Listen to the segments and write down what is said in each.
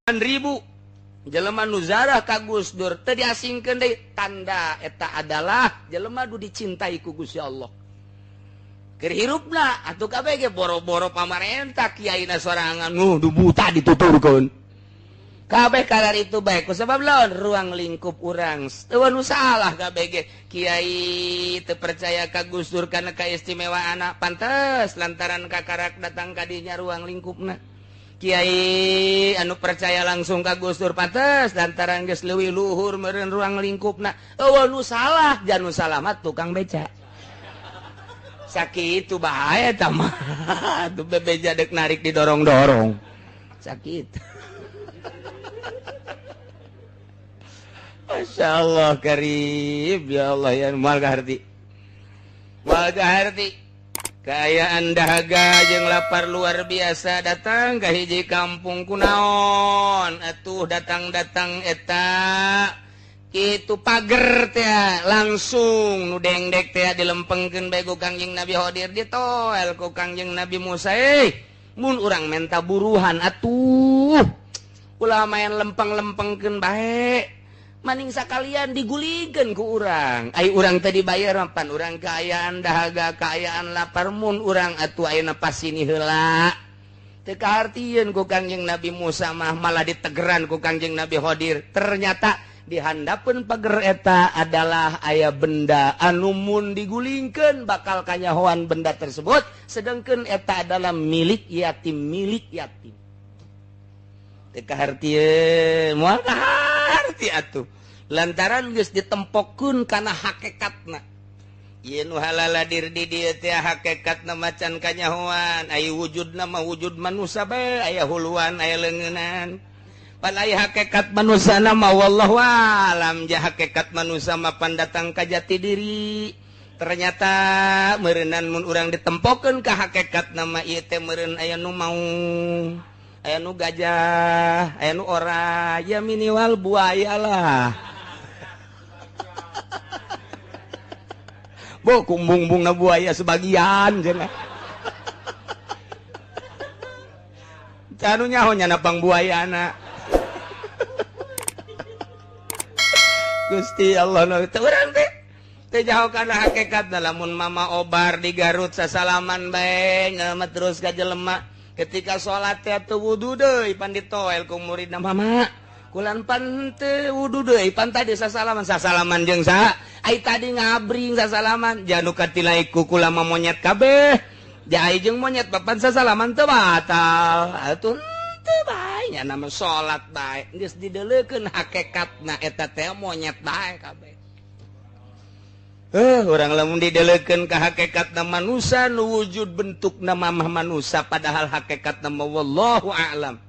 Ribu jelema nu zarah ka Gus Dur teu diasingkeun deui, tanda eta adalah jelema nu dicintai ku Gusti Allah. Keur hirupna atuh kabeh ge boro-boro pamarentah, kiaina sorangan nu buta dituturkeun. Kabeh karar itu bae ku sebab lawan ruang lingkup urang. Eueuh nu salah kabeh ge kiai teu percaya ka Gus Dur kana kaistimewaanna, pantes lantaran kakarak datang ka dinya ruang lingkupna. Kiai anu percaya langsung ka Gus Dur pantes lantaran geus leuwih luhur meureun ruang lingkupna. Eueuh nu salah, jan nu salah mah tukang beca. Sakitu bae eta mah. Tuh bebeja dek narik didorong-dorong. Sakit. Masya Allah karib ya Allah ya moal kaharti. Moal kaharti. Kaayaan dahaga jeung lapar luar biasa datang ka hiji kampung kunaon atuh datang-datang eta kitu pager teh langsung nu dengdek teh dilempengkeun bae ku Kangjeng Nabi Khodir, ditoel ku Kangjeng Nabi Musa. Mun urang menta buruhan atuh ulah main lempeng-lempengkeun bae, maning sakalian digulingkeun ku urang. Ai urang teh dibayar pan urang kaayaan dahaga, kaayaan lapar, mun urang atuh ayeuna pasini heula. Teu kahartieun ku Kangjeng Nabi Musa mah, malah ditegeran ku Kangjeng Nabi Khodir. Ternyata di handapeun pager eta adalah aya benda anu mun digulingkeun bakal kanyahoan benda tersebut, sedangkeun eta adalah milik yatim, milik yatim. Teu kahartieun, moal kaharti atuh. Lantaran geus ditempokeun kana hakikatna. Ieu nu halaladir di dieu teh hakikatna macan kanyahoan, aya wujudna mah wujud manusa bae, aya huluan, aya leungeunan. Pan aya hakikat manusana mah wallahu alam, ja hakikat manusa mah pandatang ka jati diri. Ternyata meureunnan mun urang ditempokeun ka hakikatna mah ieu teh meureun aya nu maung, aya nu gajah, aya nu ora, ya minimal buaya lah. Bo kumbung-bungna buaya sebagian cenah. Canu nyaho nya napang buayana. Gusti Allah nu teu urang teh teu jauh kana hakikatna. Lamun mama obar di Garut sasalaman bae ngeumeut terus ka jelema. Ketika salat teh teu wudu deui pan ditoel ku muridna, mama kulan pan teu wudu deui pan tadi sasalaman, sasalaman jeung saha? Ai tadi ngabring sasalaman janu katilai ku kula mah monyet kabeh. Ja ai jeung monyet papan sasalaman teu batal. Atuh teu bae nya nama salat bae geus dideulekeun hakikatna eta teh monyet bae kabeh. Urang lamun dideulekeun ka hakikatna manusa nu wujud bentukna mamah manusa, padahal hakikatna mah wallahu a'lam.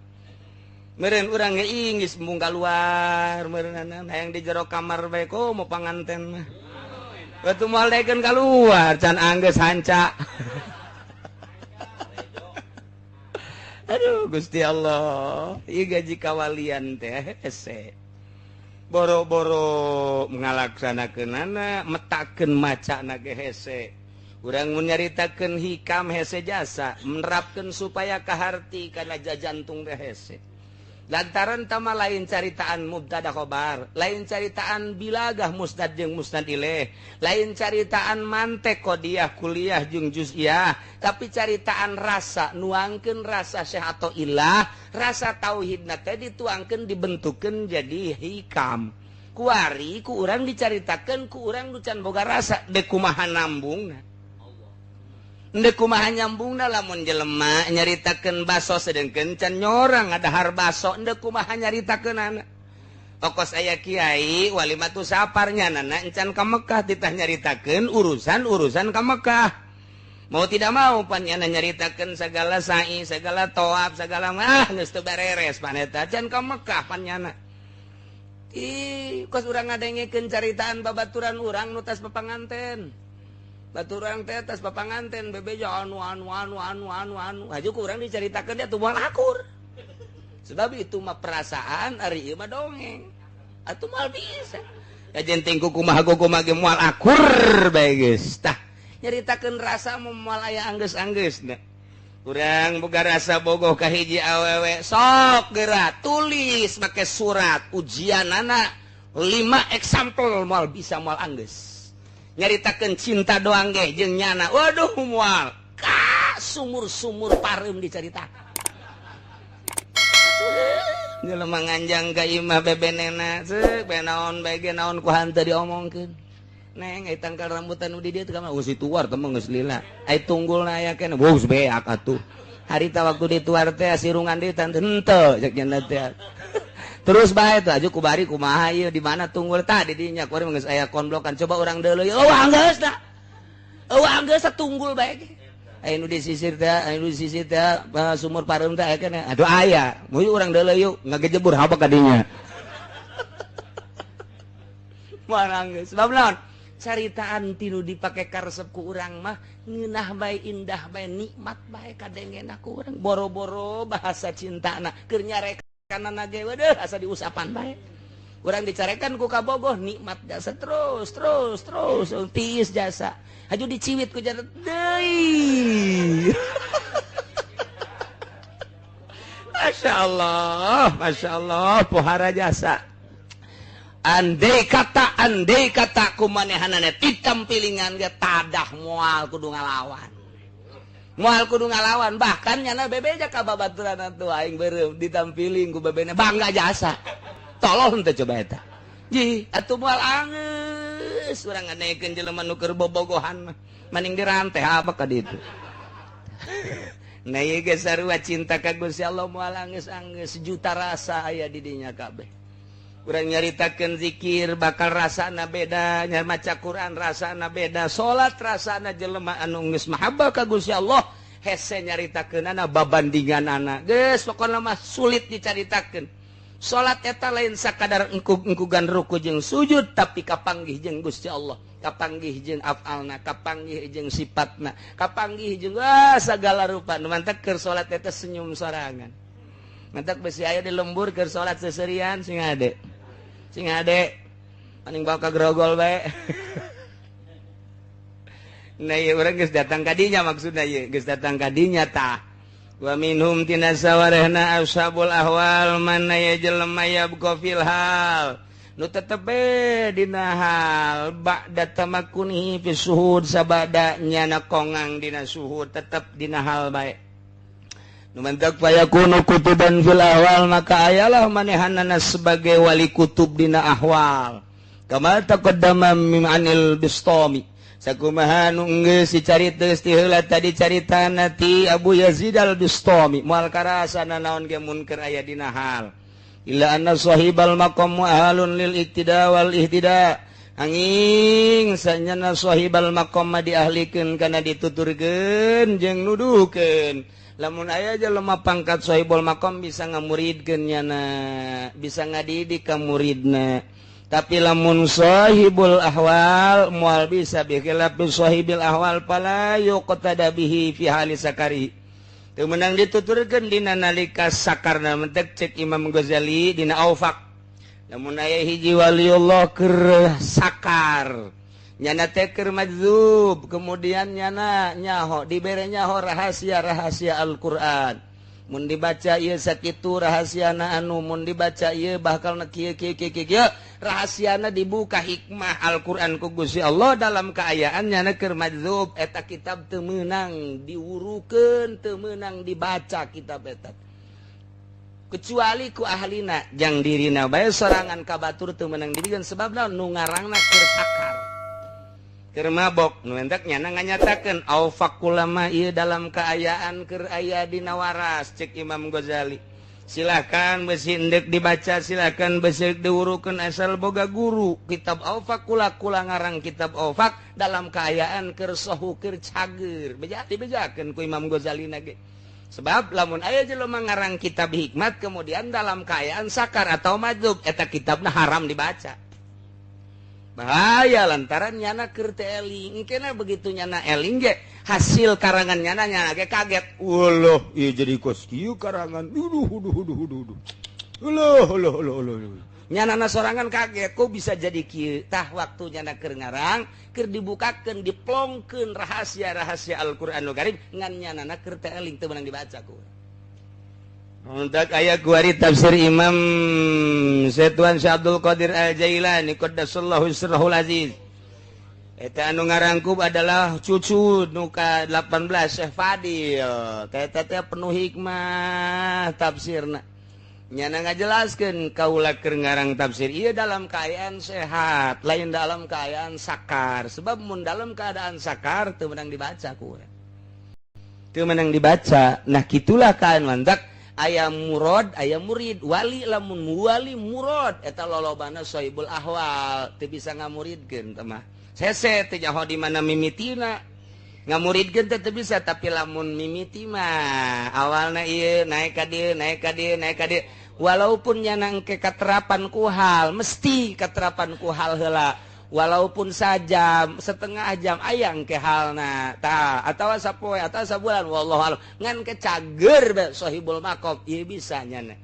Meureun urang ge inggis mung kaluar meureunana hayang di jero kamar bae komo panganten mah. Batu moal daekeun kaluar can anggeus hanca. Aduh Gusti Allah, ieu gaji kawalian teh hese. Boro-boro ngalaksanakeunana metakeun macana ge hese. Urang mun nyaritakeun hikam hese jasa, menerapkeun supaya kaharti kana jajantung teh hese. Lantaran tama lain caritaan mubtada khobar, lain caritaan bilagah musnad jeung musnad ilaih, lain caritaan mantek qodiyah kuliah jeung juz'iyah, tapi caritaan rasa, nuangkeun rasa syekh atau ilah, rasa tauhidna teh dituangkeun dibentukkeun jadi hikam. Kuari ku urang dicaritakeun ku urang nu can boga rasa, deuk kumaha nambungna. Ndek kumaha nyambungna lamun jelema nyaritakeun baso sedengkeun can nyorang ngadahar baso, ndek kumaha nyaritakeunana. Okos aya kiai walimatu saparnya nana encan ka Mekah titah nyaritakeun urusan-urusan ka Mekah. Mau tidak mau pan nyana nyaritakeun segala sa'i, segala tawaf, segala mah geus teu bereres pan eta can ka Mekah pan nyana. Ih, kos urang ngadengekeun caritaan babaturan urang nu tas papanganten. Batur urang teh tas papanganten bebeja anu anu anu anu anu anu haju ku urang dicaritakeun dia tuh moal akur. Sebab itu mah perasaan ari ieu mah dongeng. Atuh moal bisa. Kajen tingku kumaha kumaha ge moal akur bae geus. Tah nyaritakeun rasa moal aya anggeus-anggeusna. Urang boga rasa bogoh ka hiji awewe sok geura tulis make surat ujianana 5 example moal bisa moal anggeus. Nyaritakeun cinta doang ge jeung nyana. Waduh moal ka sumur-sumur pareum dicaritakeun. Jelema nganjang ka imah bebenena ceuk bae naon bae ge naon ku hanteu diomongkeun. Neng ai tangkal rambutan nu di dieu teh mah geus dituar teh mah geus lila. Ai tunggulna aya keneh geus beak atuh. Harita waktu dituar teh sirungan deui teh henteu cek nya teh. Terus bae teh aju kubari kumaha ieu di mana tunggul tah di dinya kuari mah geus aya konblokan coba urang deuleu. Eueuh anggeus da. Eueuh anggeus tunggul bae ge. Aya nu disisir teh, aya nu disisir teh sumur pareum teh aya keneh. Aduh aya, moal urang deuleu yuk ngagejebur habak ka dinya. Moal anggeus. Sebab naon? Caritaan tinu dipake karesep ku urang mah ngeunah bae indah bae nikmat bae kadengena ku urang boro-boro bahasa cintana keur nyarekanana ge waduh asa diusapan bae urang dicarekan ku kabogoh nikmat jasa terus terus terus tiis jasa haju diciwit ku jasa deui. Masya Allah pohara jasa. Andai kata kumanehanana ditampilingan ge tadah moal kudu ngalawan. Moal kudu ngalawan bahkan nyana bebeja ka babaturan atuh aing beureum ditampiling ku bebena bangga jasa. Tolong teh coba eta. Ji atuh moal angeus urang nganekeun jelema nu keur bobogohan mah maning dirante apa ka ditu. Nah ieu ge sarua cinta ka Gusti Allah moal angeus-angeus sejuta rasa aya di dinya kabeh. Urang nyaritakeun zikir bakal rasana beda, nya maca Quran rasana beda, salat rasana jelema anu geus mahabbah ka Gusti Allah hese nyaritakeunana babandinganana. Geus pokona mah sulit dicaritakeun. Salat eta lain sakadar engkug-engkugan ruku jeung sujud tapi kapanggih jeung Gusti Allah, kapanggih jeung afalna, kapanggih jeung sifatna, kapanggih jeung sagala rupa. Nu mantak keur salat eta senyum sorangan. Mantak besi aya di lembur keur salat seserian sing ade. Sing ade paning bawa ka grogol bae. Nah ieu urang geus datang ka dinya maksudna ieu geus datang ka dinya tah. Wa minhum tina sawarehna ashabul ahwal man ya jelema yabqa fil hal nu tetep be dina hal ba'da tamakkunihi fi suhud sabada nyana kongang dina suhud tetep dina hal bae. Nu mantak fayakunu kutuban fil ahwal maka ayalah manehanana sebagai wali kutub dina ahwal. Kama taqaddama min anil Bistami sakumaha nu geus dicarita geus ti heula tadi caritana ti Abu Yazid al-Bistami moal karasa nanaon ge mun keur aya dina hal. Illa anna sahibal maqam mu'ahalun lil iktida wal ihtida anging sanyana sahibal maqam mah diahlikeun kana dituturkeun jeung nuduhkeun. Lamun aya jelema pangkat sahibul maqam bisa ngamuridkeun nyana, bisa ngadidik ka muridna. Tapi lamun sahibul ahwal moal bisa bi khilafi sahibil ahwal fala yuqtada bihi fi hali sakari. Teu meunang dituturkeun dina nalika sakarna mentek cek Imam Ghazali dina Aufaq. Lamun aya hiji waliullah keur sakar nyana teh keur majzub kemudian nyana nyaho dibere nyaho rahasia-rahasia Al-Qur'an. Mun dibaca ieu sakitu rahasiana anu mun dibaca ieu bakal na kieu kieu kieu kieu rahasiana dibuka hikmah Al-Qur'an ku Gusti Allah dalam kaayaan nyana keur majzub eta kitab teu meunang diwurukeun teu meunang dibaca kitab eta kecuali ku ahlina jang dirina bae sorangan ka batur teu meunang dibikeun sebab naon nu ngarangna keur sakar keur mabok nu entek nyana nganyatakeun aufaqulama ieu dalam kaayaan keur aya dina waras cek Imam Ghazali. Silakan besi endek dibaca silakan besi diwurukeun asal boga guru kitab Aufaq kula kula ngarang kitab Aufaq dalam kaayaan keur sohu keur cager beja dibejakeun ku Imam Ghazali na ge. Sebab lamun aya jelema ngarang kitab hikmat kemudian dalam kaayaan sakar atau majzub eta kitabna haram dibaca. Bahaya lantaran nyana keur teu eling engkena begitu nyana eling ge hasil karangan nyana nyana ge kaget. Walah ieu jadi kos kieu karangan. Duduh duduh duduh duduh. Uluh uluh uluh uluh. Nyanana sorangan kaget kok bisa jadi kieu. Tah waktu nyana keur ngarang keur dibukakeun diplongkeun rahasia-rahasia Al-Qur'anul Karim ngan nyanana keur teu eling teu meunang dibaca ku. Untuk aya kuari tafsir Imam Syekh Syekh Abdul Qadir Al-Jailani qaddasallahu sirrahul aziz. Eta anu ngarangkub adalah cucu nu ka 18 Syekh Fadil. Eta teh penuh hikmah tafsirna. Nyana ngajelaskeun kaula keur ngarang tafsir ieu dalam keadaan sehat, lain dalam keadaan sakar. Sebab mun dalam keadaan sakar teu meunang dibaca ku urang. Teu meunang dibaca. Nah kitulah kaen mantak aya murad, aya murid. Wali lamun wali murad eta lolobana sohibul ahwal, teu bisa ngamuridkeun teh mah. Sese teu nyaho di mana mimitina. Ngamuridkeun teh teu bisa, tapi lamun mimiti mah awalna ieu naik ka dieu, naik ka dieu, naik ka dieu. Walaupun nya engke katerapan ku hal, mesti katerapan ku hal heula. Walaupun sajam, setengah jam aya engke halna. Tah, atawa sapoe atawa sabulan wallahu alam. Ngan ke cager bae sohibul maqam ieu bisa nyana.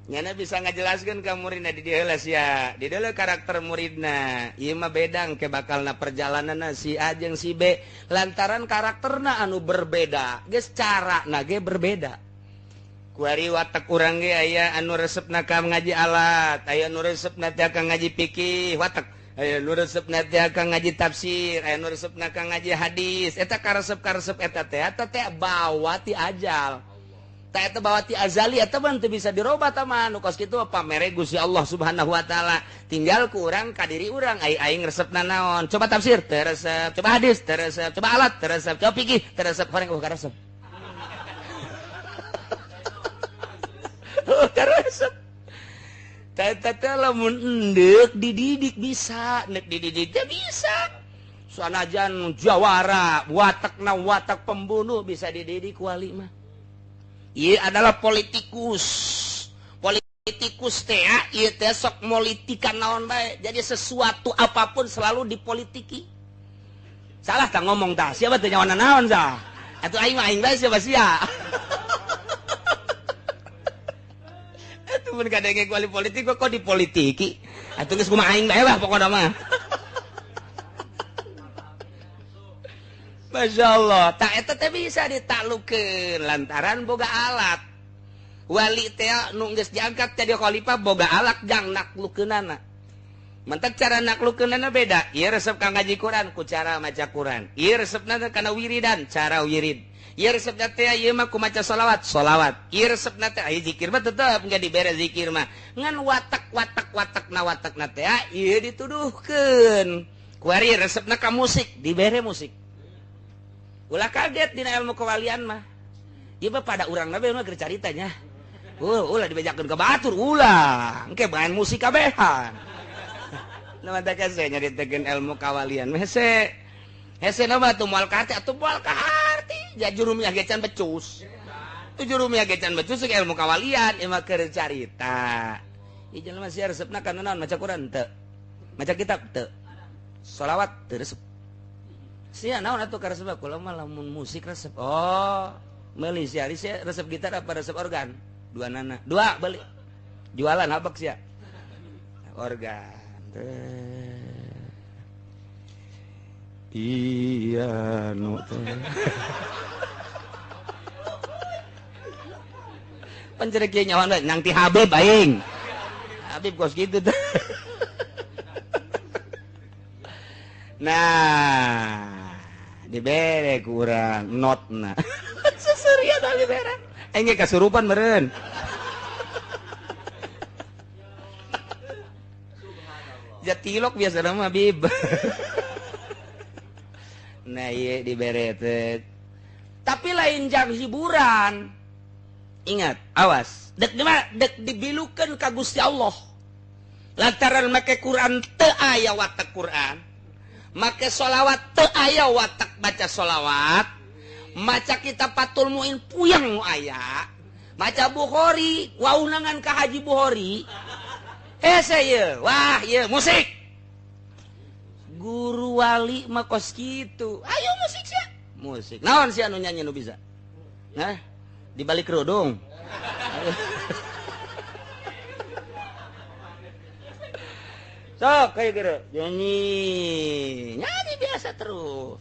Nyana bisa ngajelaskeun ka muridna di dieu heula sia. Di dieu karakter muridna. Ieu mah beda engke bakalna perjalananna si A jeung si B lantaran karakterna anu berbeda, geus carana ge berbeda. Kuari watak urang ge aya anu resepna ka ngaji alat, aya anu resepna teh ka ngaji fikih, watak aya nu resepna teh ka ngaji tafsir, aya nu resepna ka ngaji hadis. Eta karesep-karesep eta teh, eta teh bawa ti ajal. Tah eta bawa ti azali eta mah teu bisa dirobah tah mah nu kos kitu pamere Gusti Allah Subhanahu wa taala. Tinggal ku urang ka diri urang ai aing resepna naon. Coba tafsir teu resep, coba hadis teu resep, coba alat teu resep, coba fikih teu resep, horeng eueuh karesep. Eueuh karesep. Teh lamun endek dididik bisa, nek dididik teh bisa. Sanajan jawara, watakna watak pembunuh bisa dididik wali mah. Ieu adalah politikus. Politikus teh ieu teh sok molitikan naon bae. Jadi sesuatu apapun selalu dipolitiki. Salah tah ngomong tah, siapa teh nyawana naon sah? Atuh aing mah aing bae siapa sia. Atuh mun kadenge ku ahli politik kok dipolitiki. Atuh geus kumaha aing bae lah pokona mah. Masya Allah, tak eta teh bisa ditaklukeun lantaran boga alat. Wali teh nu geus diangkat jadi khalifah boga alat jang naklukeunana. Mentak cara naklukeunana beda. Ieu resep ka ngaji Quran ku cara maca Quran. Ieu resepna kana wiridan, cara wirid. Ieu resepna teh ieu mah ku maca sholawat, sholawat. Ieu resepna teh aya zikir mah tetep enggak dibere zikir mah. Ngan watak-watak watakna watakna teh ieu dituduhkeun. Kuari resepna ka musik, dibere musik. Ulah kaget dina ilmu kewalian mah. Ieu mah pada urang na mah keur caritanya. Ulah dibejakeun ka batur ulah. Engke main musik kabehan. Nah mantap saya nyaritakeun ilmu kawalian. Hese. Hese na mah tuh moal ka hati atuh moal ka harti. Ja jurumiah ge can becus. Tuh jurumiah ge can becus ilmu kawalian ieu mah keur carita. Ieu jelema sia resepna kana naon maca Quran teu. Maca kitab teu. Sholawat teu resep. Sia naon atuh karesep kula mah lamun musik resep. Oh, meuli sia sia resep gitar apa resep organ? Dua nana. Dua beli. Jualan habek sia. Organ. Iya nu teh. Pancerek kieu nyawan bae nang ti Habib aing. Habib kos kitu teh. Nah, dibere kurang notna. Seserian dibere. Aing ge kasurupan meureun. Jatilok biasa mah Habib. Nah, ieu dibere teh. Tapi lain jang hiburan. Ingat, awas. Dek di dek dibilukeun ka Gusti Allah. Lantaran make Quran teu aya watak Quran. Make sholawat teu aya watak baca sholawat. Maca kitab Fathul Muin puyeng nu aya. Maca Bukhari, waunangan ka Haji Bukhari. Hese ieu, wah ieu musik. Guru wali mah kos kitu. Ayo musik sia. Musik. Naon sia anu nyanyi nu bisa? Nah, di balik kerudung. Sok kayak gitu nyanyi nyanyi biasa terus.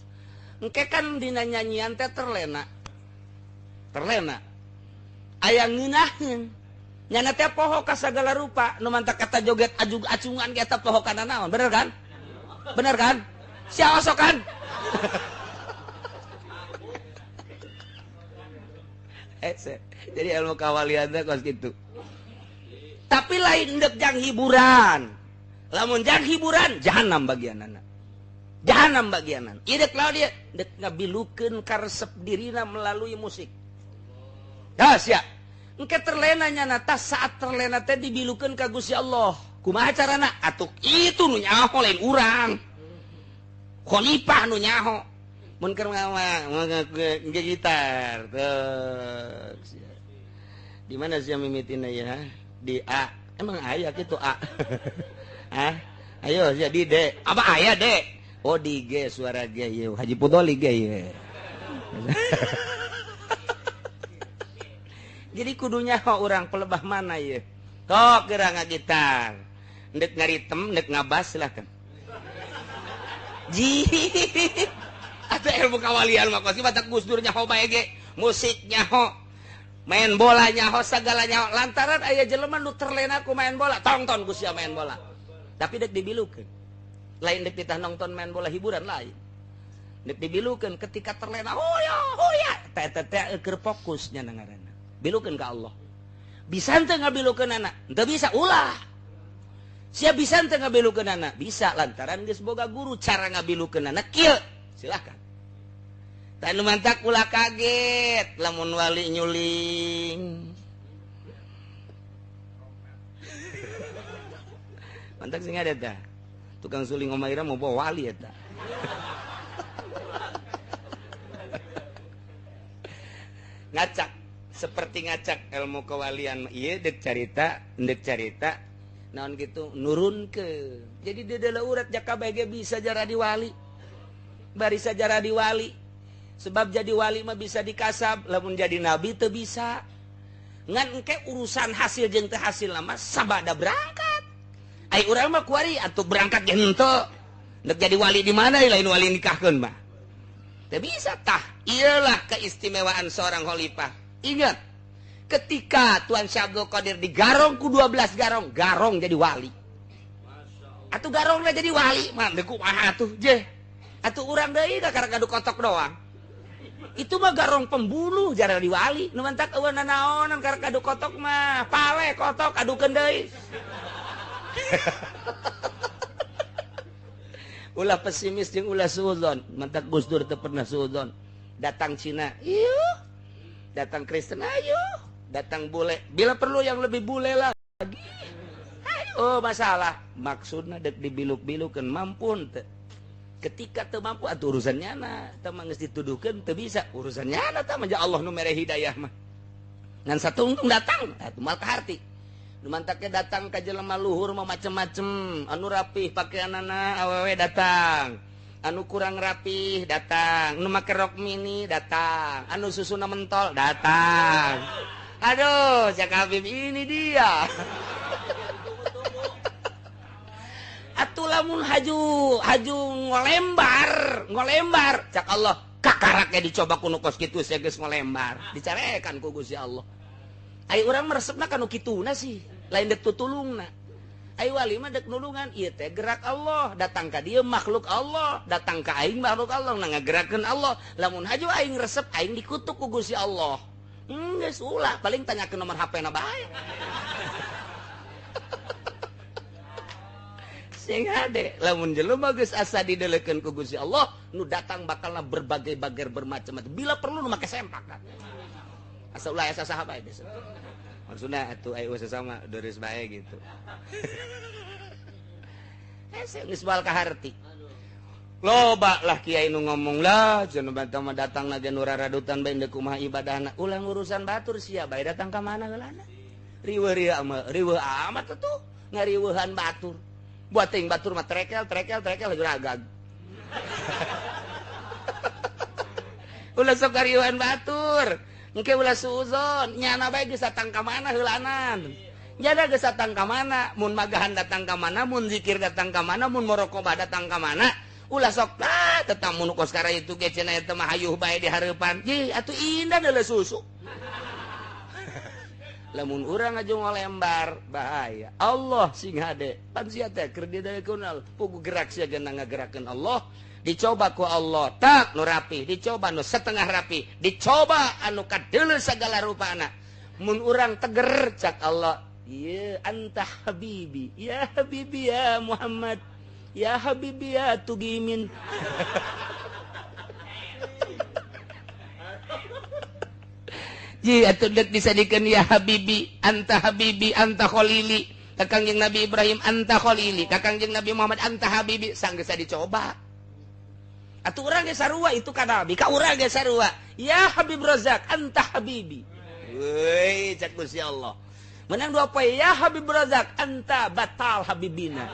Engke kan dina nyanyian teh terlena. Terlena. Aya ngeunaheun. Nyana teh poho ka sagala rupa, nu mantak kata joget ajug acungan ge eta poho kana naon, bener kan? Bener kan? Sia osok kan? Jadi ilmu kawalian teh kos kitu. Tapi lain ndek jang hiburan. Lamun jang hiburan jahanam bagianana. Jahanam bagianan. Ieu deuk lawan dia deuk ngabilukeun karesep dirina melalui musik. Dah sia. Engke terlena nyana tah saat terlena teh dibilukeun ka Gusti Allah. Kumaha carana? Atuh itu nu nyaho lain urang. Khalifah nu nyaho. Mun keur gitar tuh. Di mana sih mimitina ya? Di A. Emang aya kitu A. Hah? Ayo sia di D. Apa aya D? Oh di G suara G ieu. Haji Pudoli G ieu. Jadi kudunya orang pelebah mana ieu? Tok geura ngagitar. Ndek ngaritem, ndek ngabas silakan. Ji. Atau ilmu kawalian mah kos batak Gus Dur nyaho bae ge, musik nyaho, main bola nyaho, sagala nyaho. Lantaran aya jelema nu terlena ku main bola, tongton ku sia main bola. Tapi dek dibilukeun. Lain dek ditah nonton main bola hiburan lain. Dek dibilukeun ketika terlena, oh ya, oh ya, teh teh teh keur fokus nya ngaranna. Bilukeun ka Allah. Bisa henteu ngabilukeun anak? Henteu bisa ulah. Sia bisa henteu ngabilukeun anak? Bisa lantaran geus boga guru cara ngabilukeun anak kieu. Silakan. Tanu mantak ulah kaget lamun wali nyuling. Mantak sing ada tah. Tukang suling Omaira mau bawa wali eta. Ngacak seperti ngacak ilmu kewalian ieu deuk carita naon kitu nurunkeun. Jadi deudeuh urat jaka bae ge bisa jadi wali. Barisa jadi wali. Sebab jadi wali mah bisa dikasab, lamun jadi nabi teu bisa. Ngan engke urusan hasil jeung teu hasil mah sabada berangkat. Ai urang mah kuari atuh berangkat ge henteu. Nek jadi wali di mana lain wali nikahkeun mah. Teu bisa tah. Iyalah keistimewaan seorang khalifah. Ingat, ketika Tuan Syekh Abdul Qadir digarong ku 12 garong, garong jadi wali. Atuh garongna jadi wali, mah deuk kumaha atuh jeh. Atuh urang deui da karek ngadu kotok doang. Itu mah garong pembunuh jarang di wali. Nu mantak eueuh nanaonan karek ngadu kotok mah, pale kotok adukeun deui. Ulah pesimis jeung ulah suudzon. Mantak Gus Dur teu pernah suudzon. Datang Cina, ieu. Datang Kristen, ayo. Datang bule, bila perlu yang lebih bule lagi. Ayo masalah. Maksudna dek dibiluk-bilukeun mampu teu. Ketika teu mampu atuh urusan nyana, teu mah geus dituduhkeun teu bisa urusan nyana tah mah Allah nu mere hidayah mah. Ngan satungtung datang atuh moal kaharti. Nu mantaknya datang ka jelema luhur mah macem-macem, anu rapih pakaianana awewe datang, anu kurang rapih datang, anu make rok mini datang, anu susuna mentol datang. Aduh, Cak Habib ini dia. Atuh lamun haju ngolembar cak Allah kakaraknya dicoba ku nu kos kitu sia geus ngolembar dicarekan ku Gusti Allah. Ai urang meresepna ka nu kituna sih, lain dek tutulungna. Ai wali mah dek nulungan, ieu teh gerak Allah, datang ka dieu makhluk Allah, datang ka aing makhluk Allah, na ngagerakeun Allah. Lamun haju aing resep aing dikutuk ku Gusti Allah. Geus ulah, paling tanyakeun nomor HP na bae. Sing hade lamun jelema geus asa didelekeun ku Gusti Allah, nu datang bakalna berbagai-bagai bermacam-macam. Bila perlu nu make sempak kan. Asa ulah asa saha bae geus. Maksudna atuh ayo sesama deres bae gitu. Hese geus moal kaharti. Loba lah kiai nu ngomong lah cenah mah datang na ge nu raradutan bae deuk kumaha ibadahna. Ulah urusan batur sia bae datang ka mana heulana. Riweuh riweuh amat atuh ngariweuhan batur. Buat ting batur mah trekel geragag. Ulah sok ngariweuhan batur. Engke ulah suuzon, nyana bae geus datang ka mana heulanan. Jada geus datang ka mana, mun magahan datang ka mana, mun zikir datang ka mana, mun muraqabah datang ka mana. Ulah sok ah tetap mun kos kara itu ge cenah eta mah hayuh bae di hareupan. Ye atuh indah deuleu susu. Lamun urang aja ngolembar bahaya. Allah sing hade. Pan sia teh keur didaekeun pugu gerak sia geuna ngagerakeun Allah. Dicoba ku Allah tak nu rapi, dicoba nu setengah rapi, dicoba anu kadeuleu sagala rupana. Mun urang teger cak Allah, ya anta habibi, ya habibi ya Muhammad, ya habibi ya Tugimin. Ji atuh deuk disadikeun ya habibi, anta habibi, anta khalili. Ka Kangjeng Nabi Ibrahim anta khalili, ka Kangjeng Nabi Muhammad anta habibi, sanggeus dicoba. Atuh urang ge sarua itu ka Nabi, ka urang ge sarua. Ya Habib Razak, anta habibi. Weuy, cak Gusti Allah. Menang dua poe ya Habib Razak, anta batal habibina.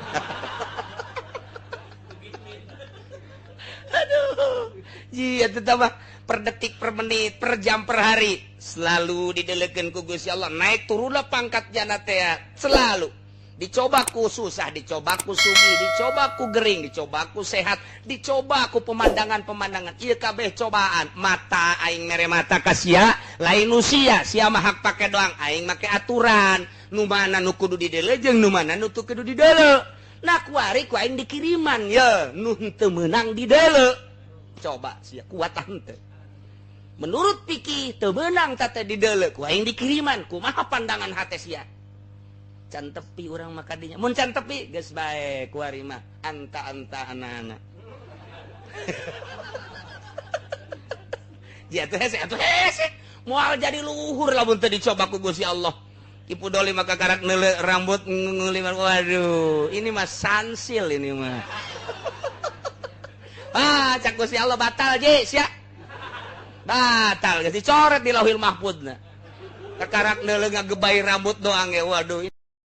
Aduh. Ji atuh tambah per detik, per menit, per jam, per hari selalu didelekeun ku Gusti Allah. Naik turunlah pangkat jana teh selalu. Dicoba ku susah, dicoba ku sugih, dicoba ku gering, dicoba ku sehat, dicoba ku pemandangan-pemandangan. Ieu kabeh cobaan. Mata aing mere mata ka sia, lain nu sia, sia mah hak pake doang, aing make aturan. Nu mana nu kudu didele jeung nu mana nu teu kudu didele. Nah kuari ku aing dikiriman ye, nu henteu meunang didele. Coba sia kuat henteu. Menurut pikir teu meunang teh didele, ku aing dikiriman, kumaha pandangan hate sia? Can tepi urang mah kadinya. Mun can tepi geus bae kuari mah anta-anta anak-anak. Ya atuh hese atuh hese. Moal jadi luhur lamun teu dicoba ku Gusti Allah. Ki Pudoli mah kakarak neuleu rambut ngulimar. Waduh, ini mah sansil ini mah. Ah, cak Gusti Allah batal je sia. Batal geus dicoret di Lauhil Mahfudna. Kakarak neuleu ngagebay rambut doang ya. Waduh.